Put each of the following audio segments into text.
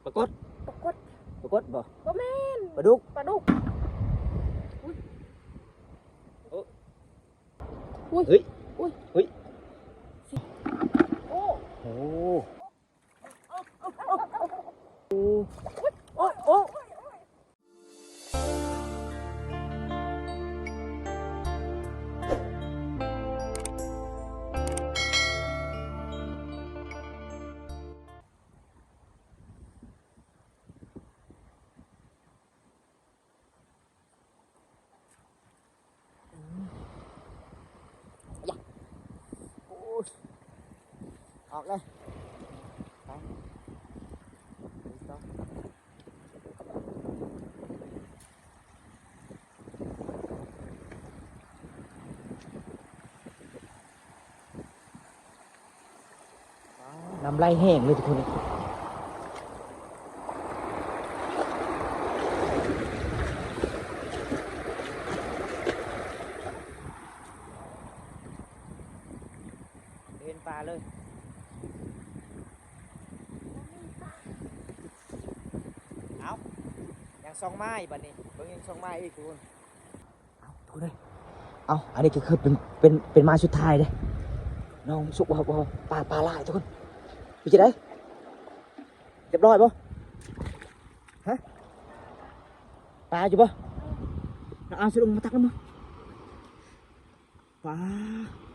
ປາກົດ ປາກົດ ປາກົດບໍ່? ບໍ່ແມ່ນ ປາດຸກ ປາດຸກ. ອຸ້ຍ ໂອ້ ອຸ້ຍ ອຸ້ຍ ອຸ້ຍ ໂອ້ ໂອ້ ໂອ້ ໂອ້ ໂອ້. ອອກເລີຍ ໄປ ນ້ຳໄຫຼແຮງເລີຍທຸກຄົນ ເຫັນປາເລີຍ. ເອົ້າ ຍັງສອງໄມ້ບາດນີ້ ເບິ່ງຍັງສອງໄມ້ອີກທຸກຄົນ. ເອົາ ທຸກຄົນເອີຍ ເອົາ ອັນນີ້ກໍຄືເປັນ ເປັນ ເປັນໄມ້ສຸດທ້າຍເດ້ ນ້ອງສຸກວ່າ ວ່າປາ ປາຫຼາຍທຸກຄົນ. ເປັນຈັ່ງໃດ ຮຽບຮ້ອຍບໍ່? ຮະ ປາຢູ່ບໍ່? ເອົາ ເອົາ ສຸກລົງມາຕັກນຳ ປາ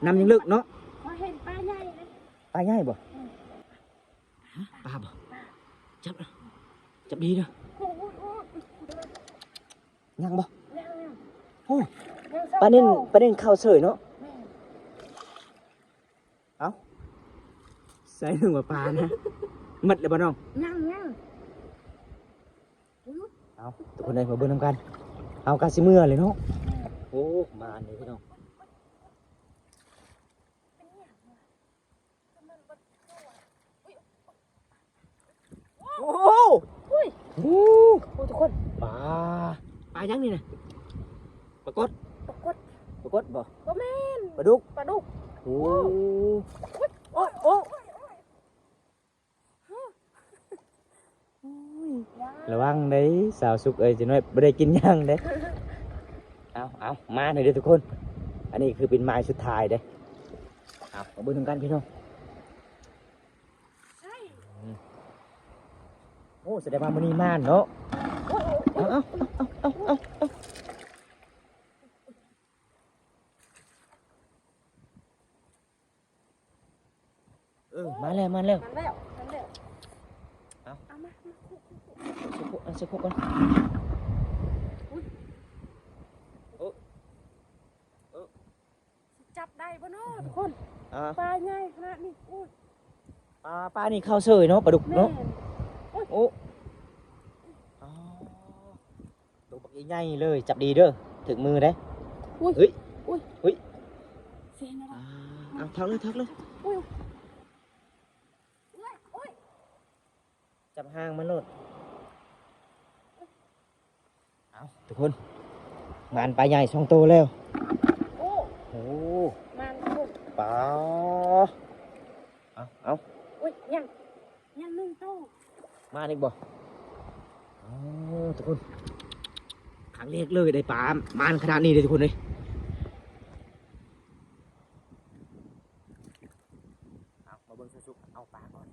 ນ້ຳຍັງເລິກເນາະ. ຂ້ອຍເຫັນປາໃຫຍ່ເດ້ ປາໃຫຍ່ບໍ່? ອືມ ຮະ ປາບໍ່? ປາ ຈັບ ຈັບດີເດີ. ໂອ້ຍ ໂອ້ຍ ໂອ້ຍ ຍັງບໍ່? ຍັງ ຍັງ ໂອ້ຍ ຍັງສອງ ປານິນ ໂຕ ປານິນເຂົ້າເສີຍເນາະ. ແມ່ນ ເອົ້າ ໃສ່ໜຶ່ງວ່າປານະ ໝົດແລ້ວບໍ່ນ້ອງ? ຍັງ ຍັງ. ອຸ້ຍ ເອົາ ທຸກຄົນເອີຍ ມາເບິ່ງນຳກັນ ເອົາ ກະຊິເມືອເລີຍເນາະ. ໂອ້ ມາອັນນີ້ພີ່ນ້ອງ ໂອ້ ໂອ້ ໂອ້ ທຸກຄົນ ປາ ປາຫຍັງນີ້ນະ? ປາກົດ ປາກົດ ປາກົດບໍ່? ບໍ່ແມ່ນ ປາດຸກ ປາດຸກ. ໂອ້ ໂອ້ ໂອ້ ໂອ້ ໂອ້ຍ ລະວັງເດ້ສາວສຸກເອີຍ ຈັກໜ້ອຍບໍ່ໄດ້ກິນຫຍັງເດ້. ເອົາ ເອົາ ມານີ້ເດີທຸກຄົນ ອັນນີ້ຄືເປັນໄມ້ສຸດທ້າຍເດ້. ເອົາ ມາເບິ່ງນຳກັນພີ່ນ້ອງ. ໂອ້ ສະແດງວ່າມື້ນີ້ໝານເນາະ. ເອົາ ເອົາ ເອີ ມາແລ້ວ ມາແລ້ວ ມາແລ້ວ ມາແລ້ວ. ເອົາ ເອົາມາ ມາ ໃສ່ຄຸກ ໃສ່ຄຸກກ່ອນ. ອຸ້ຍ ເອີ ເອີ ຊິຈັບໄດ້ບໍ່ເນາະທຸກຄົນ? ອ່າ ປາໃຫຍ່ຂະໜາດນີ້. ອຸ້ຍ ປາ ປານີ້ເຂົ້າເສີຍເນາະ ປາດຸກເນາະ. ແມ່ນ ໂອ້ ໂອ້ ອໍ ໂຕບັກໃຫຍ່ເລີຍ ຈັບດີເດີ ຖືກມືເດ້. ອຸ້ຍ ເຮີ້ຍ ອຸ້ຍ ອຸ້ຍ ເສຍແລ້ວ ອ່າ ເອົາ ຖອກເລີຍ ຖອກເລີຍ. ອຸ້ຍ ອຸ້ຍ ອຸ້ຍ ຈັບຫາງມັນໂລດ. ເອົາ ທຸກຄົນ ໝານປາໃຫຍ່ສອງໂຕແລ້ວ. ໂອ້ ໂອ້ ໝານໂຕ ປາ ເອົາ ເອົາ ອຸ້ຍ ຍັງ ຍັງໜຶ່ງໂຕ. ມາອີກບໍ່? ໂອ້ ທຸກຄົນ ຄັ້ງແລກເລີຍໄດ້ປາໝານຂະໜາດນີ້ເດ້ທຸກຄົນເອີຍ. ເອົາ ມາເບິ່ງຊາວສຸກເອົາປາກ່ອນ.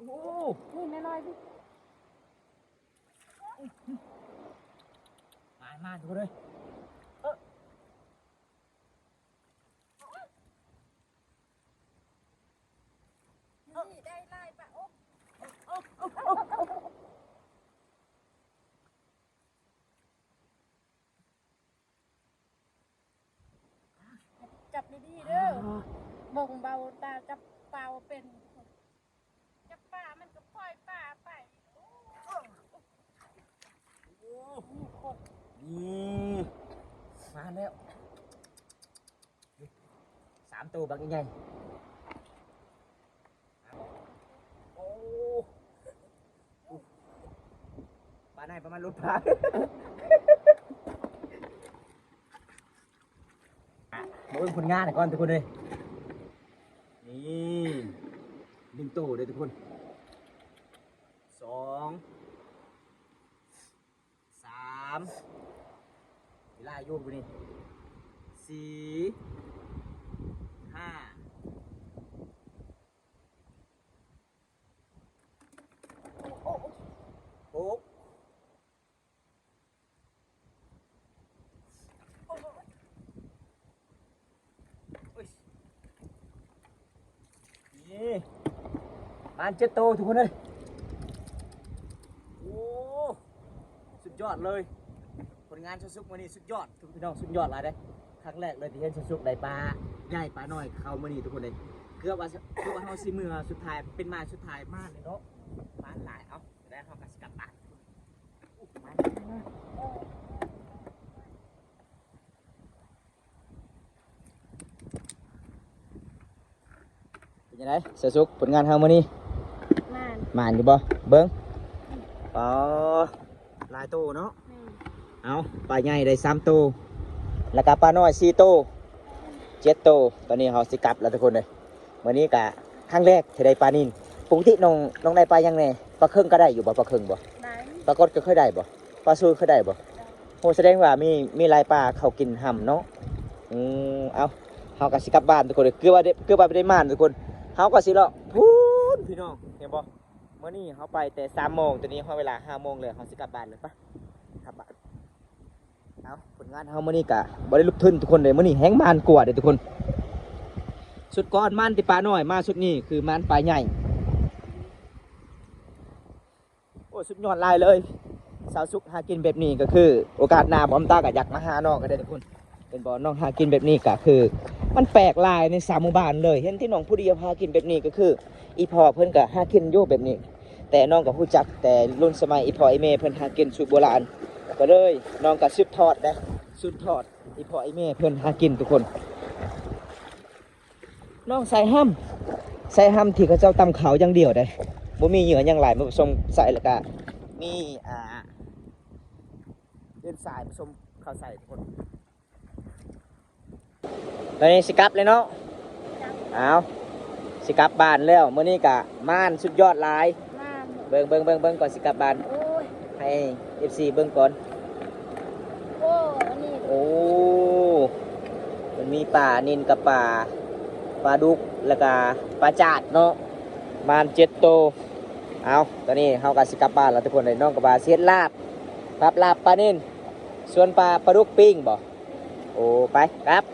ໂອ້ ນີ້ນ້ອຍໆ ນີ້ ມາ ມາ ທຸກຄົນເອີຍ. ເອີ ນີ້ໄດ້ຫຼາຍປາອົບ. ຈັບດີໆເດີ ເບິ່ງເບົາຕາ ຈັບປາບໍ່ເປັນ ຈັບປາມັນກໍປ່ອຍປາໄປ. ໂອ້ ນີ້ ມາແລ້ວ ສາມໂຕບັກໃຫຍ່. ໂອ້ ປາໃນປະມານລົດພາ ມາເບິ່ງຜົນງານກ່ອນທຸກຄົນເອີຍ. ນີ້ ໜຶ່ງໂຕເດີທຸກຄົນ ສອງ ສາມ ເວລາຢູ່ຜູ້ນີ້ ສີ່ ຫ້າ ຫົກ ນີ້ ປານເຈັດໂຕທຸກຄົນເອີຍ. ໂອ້ ສຸດຍອດເລີຍ ຜົນງານຊາວສຸກມື້ນີ້ສຸດຍອດ ທຸກພີ່ນ້ອງ ສຸດຍອດຫຼາຍເດ້. ຄັ້ງແລກເລີຍທີ່ເຫັນຊາວສຸກໄດ້ປາໃຫຍ່ປານ້ອຍເຂົ້າມື້ນີ້ທຸກຄົນເອີຍ. ເກືອບວ່າ ເກືອບວ່າເຮົາຊິເມືອສຸດທ້າຍ ເປັນໝາຍສຸດທ້າຍ ມານເລີຍເນາະ ມານຫຼາຍ. ເອົາ ແລ້ວເຮົາກໍຊິກັບບ້ານ. ເປັນຈັ່ງໃດ ຊາວສຸກ ຜົນງານເຮົາມື້ນີ້? ໝານ ໝານຢູ່ບໍ່? ເບິ່ງ ອໍ ຫຼາຍໂຕເນາະ. ແມ່ນ ເອົາ ປາໃຫຍ່ໄດ້ສາມໂຕ ແລ້ວກໍປານ້ອຍສີ່ໂຕ ເຈັດໂຕ. ຕອນນີ້ເຮົາຊິກັບແລ້ວທຸກຄົນເອີຍ. ມື້ນີ້ກະຄັ້ງແລກທີ່ໄດ້ປານິນ. ປົກກະຕິນ້ອງ ນ້ອງໄດ້ປາຫຍັງແດ່? ປາເຄິງກໍໄດ້ຢູ່ບໍ່? ປາເຄິງບໍ່? ໄດ້. ປາກົດກໍເຄີຍໄດ້ບໍ່? ປາຊູເຄີຍໄດ້ບໍ່? ໄດ້. ໂອ້ ສະແດງວ່າມີ ມີຫຼາຍປາເຂົ້າກິນຮ່ຳເນາະ. ອືມ ເອົ້າ ເຮົາກໍຊິກັບບ້ານທຸກຄົນເດີ. ເກືອບວ່າໄດ້ ເກືອບວ່າໄດ້ມານທຸກຄົນ. ເຮົາກໍຊິເລາະພຸ້ນ ພີ່ນ້ອງ ເຫັນບໍ່? ມື້ນີ້ເຮົາໄປແຕ່ສາມໂມງ ຕອນນີ້ຮອດເວລາຫ້າໂມງແລ້ວ ເຮົາຊິກັບບ້ານແລ້ວ. ໄປ ກັບບ້ານ. ເອົາ ຜົນງານເຮົາມື້ນີ້ກະບໍ່ໄດ້ຫຼຸບທຶນທຸກຄົນເດ້. ມື້ນີ້ແຮງມານກວ່າເດ້ທຸກຄົນ. ຊຸດກ່ອນມານແຕ່ປານ້ອຍ ມາຊຸດນີ້ຄືມານປາໃຫຍ່. ໂອ້ ສຸດຍອດຫຼາຍເລີຍ. ຊາວສຸກຫາກິນແບບນີ້ກໍຄື ໂອກາດໜ້າບອມຕາກໍຢາກມາຫານ້ອງກໍໄດ້ທຸກຄົນ. ເຫັນບໍ່ ນ້ອງຫາກິນແບບນີ້ກໍຄື ມັນແປກຫຼາຍໃນສາມໝູ່ບ້ານເລີຍ. ເຫັນທີ່ນ້ອງຜູ້ດຽວຫາກິນແບບນີ້ກໍຄື ອີ່ພໍ່ເພິ່ນກໍຫາກິນຢູ່ແບບນີ້ ແຕ່ນ້ອງກໍຮູ້ຈັກແຕ່ລຸ້ນສະໄໝອີ່ພໍ່ອີ່ແມ່ເພິ່ນຫາກິນສູດໂບລານ ກໍເລີຍນ້ອງກໍສືບທອດເດ້ ສືບທອດອີ່ພໍ່ອີ່ແມ່ເພິ່ນຫາກິນທຸກຄົນ. ນ້ອງໃສ່ຫຳ ໃສ່ຫຳທີ່ເຂົາເຈົ້າຕຳເຂົ້າຢ່າງດຽວເດ້ ບໍ່ມີເຫຍື່ອຫຍັງຫຼາຍມາປະສົມໃສ່ ແລ້ວກໍມີ ອ່າ ເອັນຊາຍປະສົມເຂົ້າໃສ່ທຸກຄົນ. ຕອນນີ້ຊິກັບແລ້ວເນາະ. ເອົາ ຊິກັບບ້ານແລ້ວ. ມື້ນີ້ກະມານສຸດຍອດຫຼາຍ. ມານ ເບິ່ງ ເບິ່ງ ເບິ່ງ ເບິ່ງກ່ອນຊິກັບບ້ານ. ໂອ້ຍ ໃຫ້ເອັຟຊີເບິ່ງກ່ອນ. ໂອ້ ອັນນີ້ ໂອ້ ມັນມີປານິນກັບປາ ປາດຸກ ແລ້ວກະປາຈາດເນາະ. ມານເຈັດໂຕ. ເອົາ ຕອນນີ້ເຮົາກະຊິກັບບ້ານແລ້ວທຸກຄົນເອີຍ. ນ້ອງກໍວ່າຊິເຮັດລາບ ກັບລາບປານິນ ສ່ວນປາ ປາດຸກປີ້ງບໍ່? ໂອ້ ໄປ ກັບ.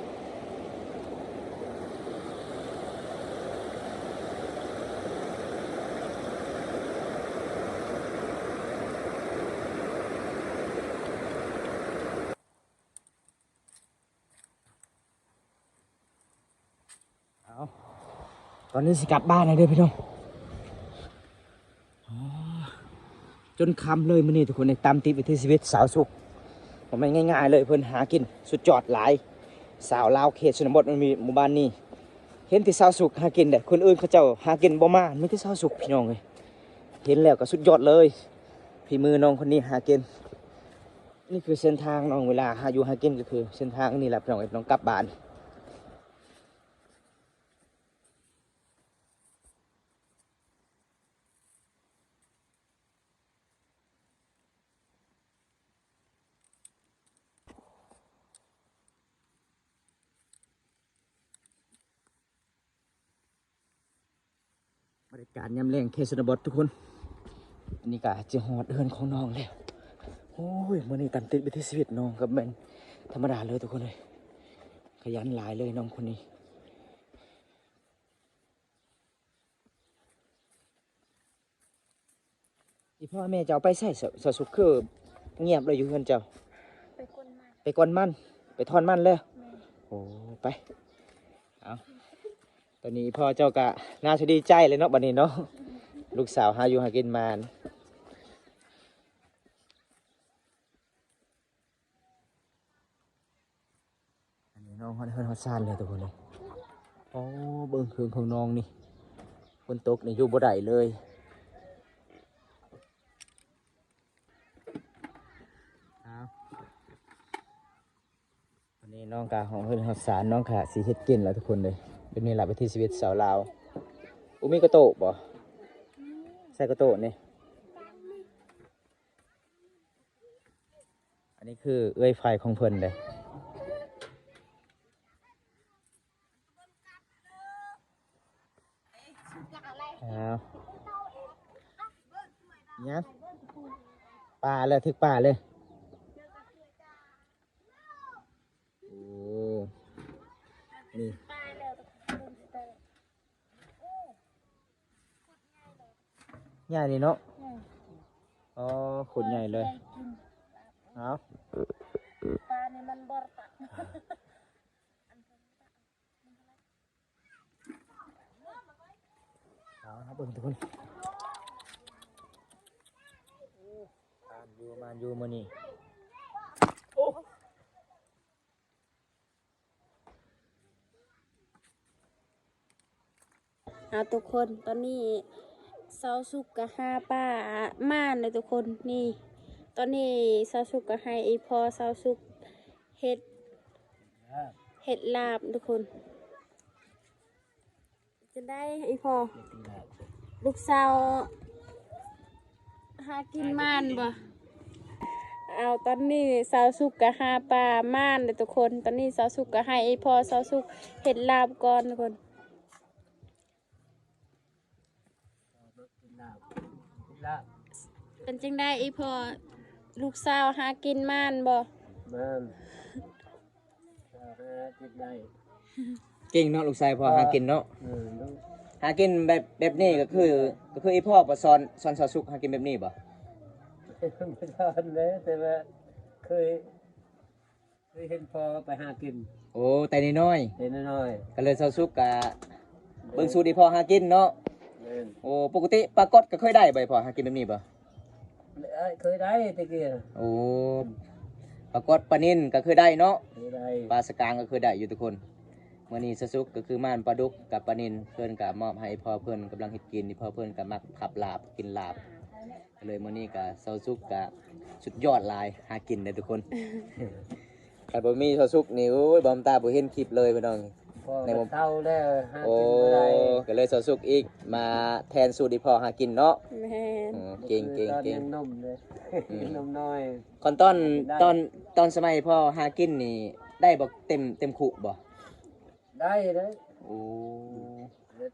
ເອົາ ຕອນນີ້ຊິກັບບ້ານແລ້ວເດີພີ່ນ້ອງ. ອໍ ຈົນຄ່ຳເລີຍມື້ນີ້ທຸກຄົນເອີຍ. ຕາມຕິດວິຖີຊີວິດຊາວສຸກ ບໍ່ແມ່ນງ່າຍໆເລີຍ ເພິ່ນຫາກິນສຸດຍອດຫຼາຍ. ຊາວລາວເຂດຊົນນະບົດ ມັນມີໝູ່ບ້ານນີ້ ເຫັນແຕ່ຊາວສຸກຫາກິນເດ້. ຄົນອື່ນເຂົາເຈົ້າຫາກິນບໍ່ມານ ມີແຕ່ຊາວສຸກ ພີ່ນ້ອງເອີຍ. ເຫັນແລ້ວກໍສຸດຍອດເລີຍ ຝີມືນ້ອງຄົນນີ້ຫາກິນ. ນີ້ຄືເສັ້ນທາງນ້ອງ ເວລາຫາຢູ່ຫາກິນ ກໍຄືເສັ້ນທາງນີ້ແຫຼະ ພີ່ນ້ອງເອີຍ ນ້ອງກັບບ້ານ. ບັນຍາກາດຍາມແລງເຂດຊົນນະບົດທຸກຄົນ. ອັນນີ້ກໍຈະຮອດເຮືອນຂອງນ້ອງແລ້ວ. ໂອ້ຍ ມື້ນີ້ຕາມຕິດວິຖີຊີວິດນ້ອງກໍແມ່ນທຳມະດາເລີຍທຸກຄົນເອີຍ. ຂະຫຍັນຫຼາຍເລີຍນ້ອງຄົນນີ້. ອີ່ພໍ່ແມ່ເຈົ້າໄປໃສ? ສາວ ສາວສຸກຄືງຽບເລີຍຢູ່ເຮືອນເຈົ້າ. ໄປກວນມັນ ໄປກວນມັນ ໄປຖອນມັນແລ້ວ. ແມ່ນ. ໂອ້ ໄປ. ເອົາ ຕອນນີ້ພໍ່ເຈົ້າກະໜ້າຊິດີໃຈເລີຍເນາະ ບັດນີ້ເນາະ ລູກສາວຫາຢູ່ຫາກິນມານ. ມັນຮອດຊານແລ້ວທຸກຄົນເອີຍ. ໂອ້ ເບິ່ງເຄື່ອງຂອງນ້ອງນີ້ ຝົນຕົກນີ້ຢູ່ບໍ່ໄດ້ເລີຍ. ເອົາ ອັນນີ້ນ້ອງກະຮອດເຮືອນຮອດຊານ ນ້ອງກະຊິເຮັດກິນແລ້ວທຸກຄົນເອີຍ. ແບບນີ້ລະ ວິຖີຊີວິດຊາວລາວ. ບໍ່ມີກະໂຕະບໍ່? ໃສ່ກະໂຕະນີ້. ອັນນີ້ຄືເອື້ອຍໄຟຂອງເພິ່ນເດ້. ອ້າວ ຫຍັງ? ປາເລີຍ ຖືກປາເລີຍ. ໂອ້ ນີ້ ໃຫຍ່ນີ້ເນາະ. ອໍ ໂຄດໃຫຍ່ເລີຍ. ເອົາ ປານີ້ມັນບໍ່ປາ ເອົາ ເຮົາເບິ່ງທຸກຄົນ. ໂອ້ ມານຢູ່ ມານຢູ່ມື້ນີ້. ໂອ້ ເອົາ ທຸກຄົນ ຕອນນີ້ຊາວສຸກກະຫາປາມານເລີຍທຸກຄົນ. ນີ້ ຕອນນີ້ຊາວສຸກກະໃຫ້ອີ່ພໍ່ຊາວສຸກເຮັດ ເຮັດລາບທຸກຄົນ. ຈັ່ງໃດອີ່ພໍ່ ລູກສາວຫາກິນມານບໍ່? ເອົາ ຕອນນີ້ຊາວສຸກກະຫາປາມານເລີຍທຸກຄົນ. ຕອນນີ້ຊາວສຸກກະໃຫ້ອີ່ພໍ່ຊາວສຸກເຮັດລາບກ່ອນທຸກຄົນ. ເປັນຈັ່ງໃດອີ່ພໍ່ ລູກສາວຫາກິນມານບໍ່? ແມ່ນ ຫາກິນໄດ້ ເກັ່ງເນາະ ລູກຊາຍພໍ່ຫາກິນເນາະ. ເອີ ຫາກິນແບບ ແບບນີ້ກໍຄື ກໍຄືອີ່ພໍ່ບໍ່ສອນ ສອນຊາວສຸກຫາກິນແບບນີ້ບໍ່? ບໍ່ສອນເດ້ ແຕ່ວ່າເຄີຍ ເຄີຍເຫັນພໍ່ໄປຫາກິນ. ໂອ້ ແຕ່ນ້ອຍໆ ແຕ່ນ້ອຍໆ ກໍເລີຍຊາວສຸກກະເບິ່ງສູດອີ່ພໍ່ຫາກິນເນາະ. ແມ່ນ ໂອ້ ປົກກະຕິປາກົດກໍເຄີຍໄດ້ບໍ່ ພໍ່ຫາກິນແບບນີ້ບໍ່? ເອີ ເຄີຍໄດ້ແຕ່ກີ້. ໂອ້ ປາກົດປານິນກໍເຄີຍໄດ້ເນາະ. ເຄີຍໄດ້ ປາສະກາງກໍເຄີຍໄດ້ຢູ່ທຸກຄົນ. ມື້ນີ້ຊາວສຸກກໍຄືມານປາດຸກກັບປານິນ ເພິ່ນກໍມອບໃຫ້ພໍ່ເພິ່ນກຳລັງເຮັດກິນ. ພໍ່ເພິ່ນກໍມັກພັບລາບ ກິນລາບ. ເລີຍມື້ນີ້ກະຊາວສຸກກະສຸດຍອດຫຼາຍ ຫາກິນເດ້ທຸກຄົນ. ຄັນບໍ່ມີຊາວສຸກນີ້ ໂອ້ຍ ບ່າວຕາບໍ່ເຫັນຄລິບເລີຍພີ່ນ້ອງ. ໃນໝູ່ເຖົ້າແລ້ວ ຫາກິນບໍ່ໄດ້. ໂອ້ ກະເລີຍຊາວສຸກອີກມາແທນສູດອີ່ພໍ່ຫາກິນເນາະ. ແມ່ນ ເກັ່ງໆໆ ຍັງໜຸ່ມເດ້ ອືມ ໜຸ່ມນ້ອຍ. ຕອນ ຕອນ ຕອນສະໄໝພໍ່ຫາກິນນີ້ ໄດ້ບໍ່ເຕັມ ເຕັມຄຸບໍ່? ໄດ້ເດ້. ໂອ້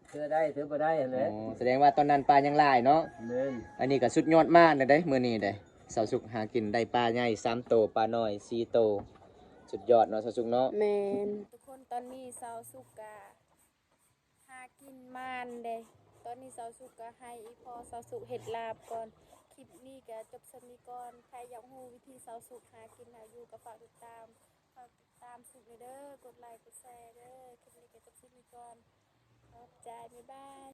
ເທື່ອໄດ້ເທື່ອບໍ່ໄດ້ຫັ້ນແຫຼະ. ໂອ້ ສະແດງວ່າຕອນນັ້ນປາຍັງຫຼາຍເນາະ. ແມ່ນ ອັນນີ້ກໍສຸດຍອດມາກເດ້ມື້ນີ້ເດ້. ຊາວສຸກຫາກິນໄດ້ປາໃຫຍ່ສາມໂຕ ປານ້ອຍສີ່ໂຕ. ສຸດຍອດເນາະຊາວສຸກເນາະ. ແມ່ນ ທຸກຄົນ ຕອນນີ້ຊາວສຸກກະຫາກິນມານເດ້. ຕອນນີ້ຊາວສຸກກະໃຫ້ອີ່ພໍ່ຊາວສຸກເຮັດລາບກ່ອນ. ຄລິບນີ້ກະຈົບສ່ຳນີ້ກ່ອນ. ໃຜຢາກຮູ້ວິທີຊາວສຸກຫາກິນຫາຢູ່ກໍຝາກຕິດຕາມ ຝາກຕິດຕາມສຸກແດ່ເດີ ກົດໄລກ໌ ກົດແຊເດີ. ຄລິບນີ້ກໍຈົບສິ້ນນີ້ກ່ອນ. ຂອບໃຈ ບາຍບາຍ.